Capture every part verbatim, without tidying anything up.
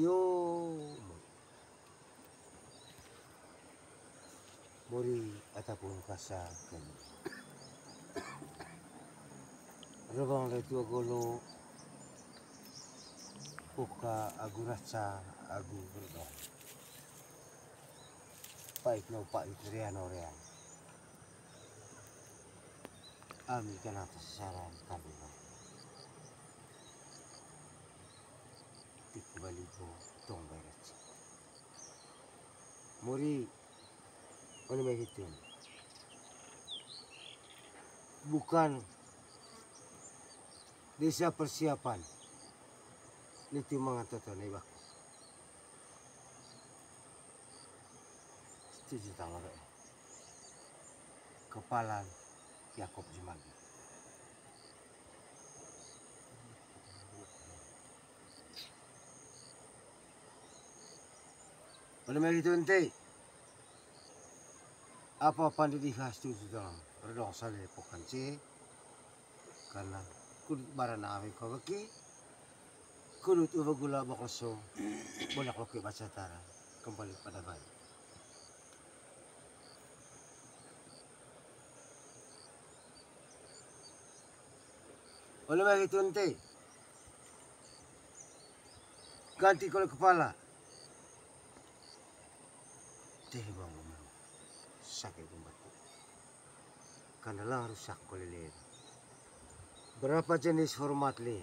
Yo, mori ataupun kasa kami. Rebang le tua golo, poka agu raca agu berdong. Pait no pait, rea no rea. Ami kana sasaran kami no. Tik balibo tong beres. Mori, one mai hitun. Bukan desa persiapan. Nitu mangan toto nai baku. Setuju tanggal eh. Kepalan Yakob Jumagi. Pada mari tu ente. Apa pandi dihas tu tu dalam. Redong sale pokan ce. Karena kudut barana awe ko beki. Kudut uwa gula bokloso. Bolak loke baca tara. Kembali pada baik. Ole mai hitu ente. Ganti kole kepala. Teh bang, sake kumbati. Karena lang rusak kole le. Berapa jenis hormat le?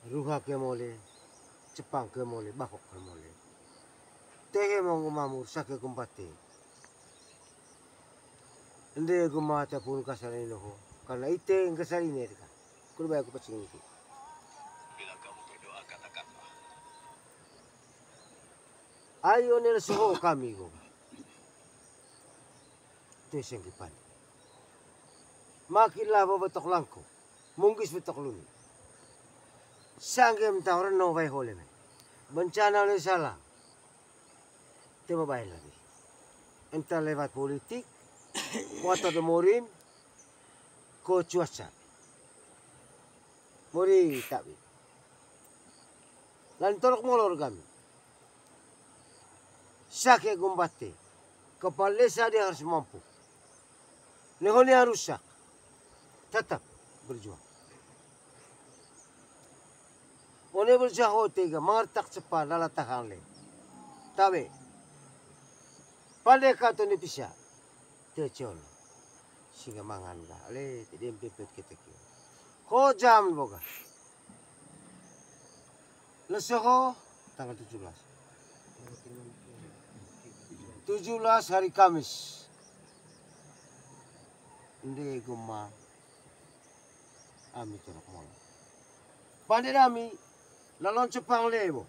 Ruha ke mole, cepang ke mole, bakok ke mole. Tehe mong umamur sake kumpate. Ende gumata pun kasar ini ho. Karena ite engkesar ini deka. Kurba aku pacing itu. Bila kamu berdoa, katakanlah. Ayo nel soho kami go. Te sengkipan. Makin lah bebetok langko. Munggis betok luni. Sanggem tau reno bai hole me. Bencana le salah. Te mabae lagi. Entah lewat politik, kuat ada morin, ko cuaca. Mori tabi. Lan torok molor kami. Sake gumbate. Kepala desa dia harus mampu. Neho nia rusak. Tetap berjuang. One berjuang ho tega mangertak cepat lala tahan le. Tabe. Pande ka to ni pisa. Tecol. Singa mangan ga. Ale, te dem pepet ketek. Ho jam boga. Lesoho tanggal tujuh belas. Tujuh belas hari Kamis. Nde goma ami torok molo. Pande nami lalon cepang lebo.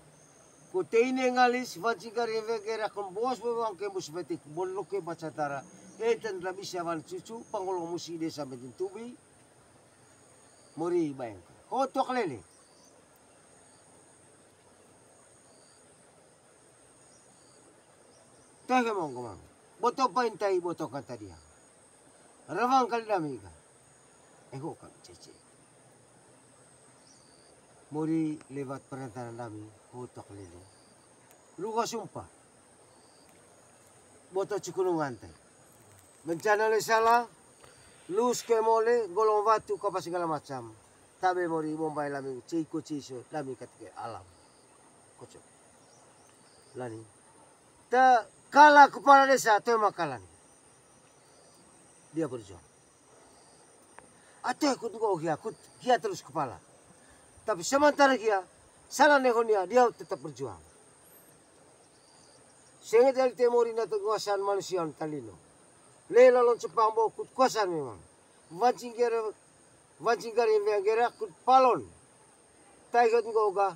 Ko teine ngalis, waji gari wege rakon bos bebang kembus betik, bolo ke baca tara. Eten la bisa wan cucu, pangolong musi desa Medan Tubi. Mori bayangkan. Ho tok lele. Teh mong kemang. Boto paintai, boto kata dia. Rawang kali dami ka. Ego kami cece. Mori lewat perantara dami, ho tok lele. Luka sumpah. Boto cikunung ante. Bencana le salah, lus ke mole, golong batu, kapa segala macam. Tabe mori bombai lami, ciko ciso, lami katike alam. Kocok. Lani. Te kala kepala desa, te makalan. Dia berjuang. Ate kut nggo gia, kut gia terus kepala. Tapi sementara gia, salah neho nia, dia tetap berjuang. Senget el temori na kekuasaan manusia on talino. Le lalon cepang bo kut kuasaan memang. Wancing gere, wancing gare yang gere kut palon. Taihot nggo ga,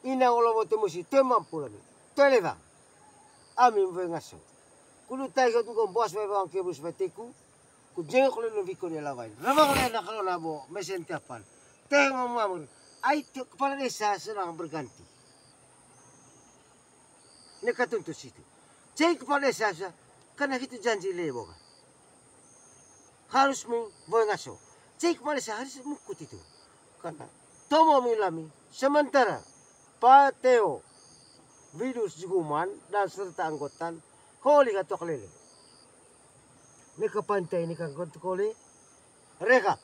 inang olo bote musi, te mampu lami. Te lewang. Ami mwe ngaso. Kudu taihot nggo mboas mwe bang kebus mwe teku. Ku jengok le no wiko ni lawain. Rawang le na kalo na bo, mesen tiapan. Te mamamur. Ai, te kepala desa sedang berganti. Neka tuntu situ. Cai kepala desa sa, karena itu janji lebo kan. Harus mi boy ngaso. Cai kepala desa harus mukut itu. Karena tomo mi lami sementara Pa Teo Widus Juhuman dan serta anggotan, holi katuak lele. Neka pantai neka anggot kole, rekap.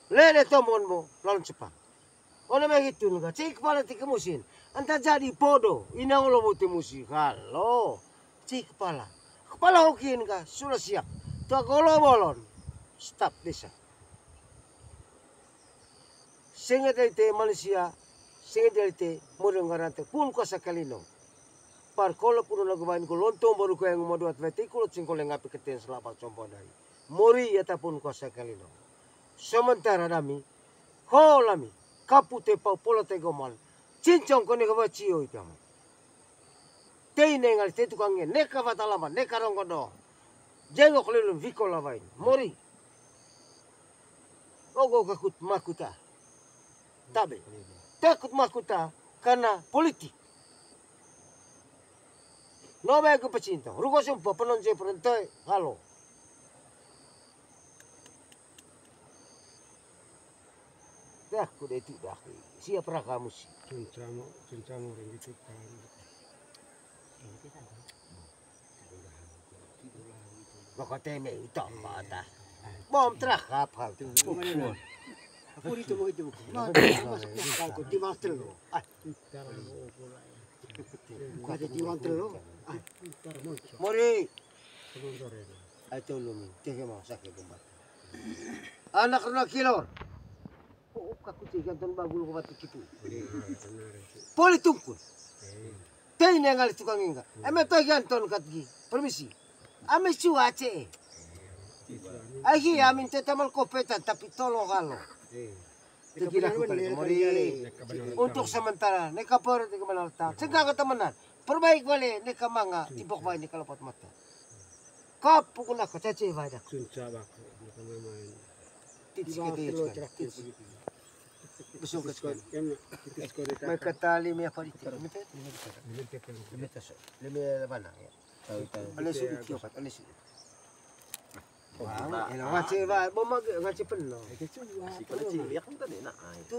Lele tombon bo, lalu cepat. Ona me hitun ga, cik kepala ti kemusin. Anta jadi podo, ina olo bo ti musi. Halo, cik kepala. Kepala hokin ga, sudah siap. Tua golo bolon, staf desa. Senge dari te manusia, senge dari te murung garante pun kuasa kalino. Par kolo pun lagu bain ku lontong baru ko yang uma duat vete kulo cingkole ngapi keten selapa compo dari. Mori ya ta pun kuasa kalino. Sementara dami, ho lami, kapu te pau polo te gomal, cincong kone kawa cio itu amat. Tei ne ngali te tukang nge, neka watalaman, neka ronggodo. Jengok lilun wiko lawain, mori. Ogo kakut makuta. Tabe. Takut makuta karena politik. No bae ku pecinta. Ruko sumpa penonje perentoi. Halo. Dah, ku deh tidak. Siap raka musi. Cuncamo, cuncamo ringgit itu. Bako teme utama ta. Bom terahap hal tu. Aku di tu mau itu. Nah, masuk akal ku di master lo. Ah, ada di master lo. Ah, mori. Ayo tolong, tege mau sakit tempat. Anak runa kilor. Oh, kaku cik ganton bagul ko batu kitu. Poli tungkul. Tei ne ngali tukang engga. Eme tei ganton kat gi. Permisi. Ame cuace. Ahi amin te tamal kopetan tapi tolo kalo. Tegi laku kali kemari. Untuk sementara ne kapor tegi manar ta. Cegah ke temenan. Perbaik bale ne kamanga tibok bae ne kalopot mata. Kap pukul aku cace badak. Sunca baku. Bukan main. Titis ke titis. Besok ke sekolah. Mai kata lima apa itu? Lima itu. Lima itu. Lima itu. Lima mana ya? Tahu, tahu. Ada sudut kiopat, ada sudut. Wah, enak ngace, Pak. Bom ngace penuh. Itu cuma. Si pada ciliak kan tadi nak. Itu.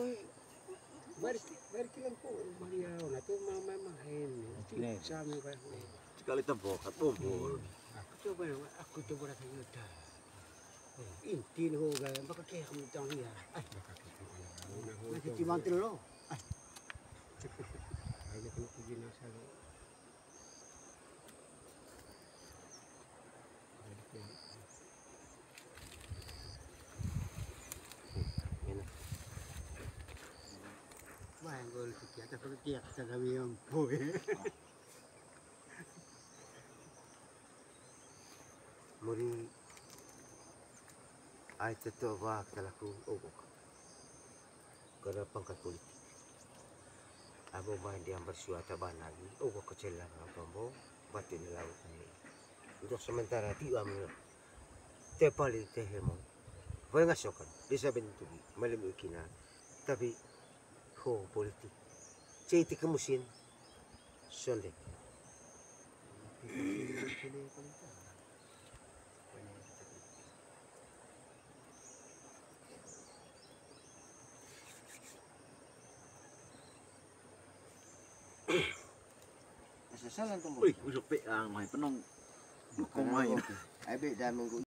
Baris, baris kilang po, Maria, na tu mama main. Sama kayak. Sekali tebok, kat bobor. Aku coba, aku coba rasa yuta. Inti ho ga, maka kayak kamu tang ya. Masih cuma lo. Aku kena pergi nasa lo. Wah, yang gol kiki atas pergi atas kami yang boy. Muri ai teto ba kita laku ogok. Karena pangkat politik. Abo main di ambar suata banagi, ogok kecelan nang tombo, batin laut ini. Untuk sementara ti ami te pali te hemo. Boy ngasokan, desa bentugi, malam ikina. Tapi ho politik. Cei ti kemusin. Sonde. Asa salah tuh. Wih, usuk pe ang mai penong. Kok main? Ai beda minggu.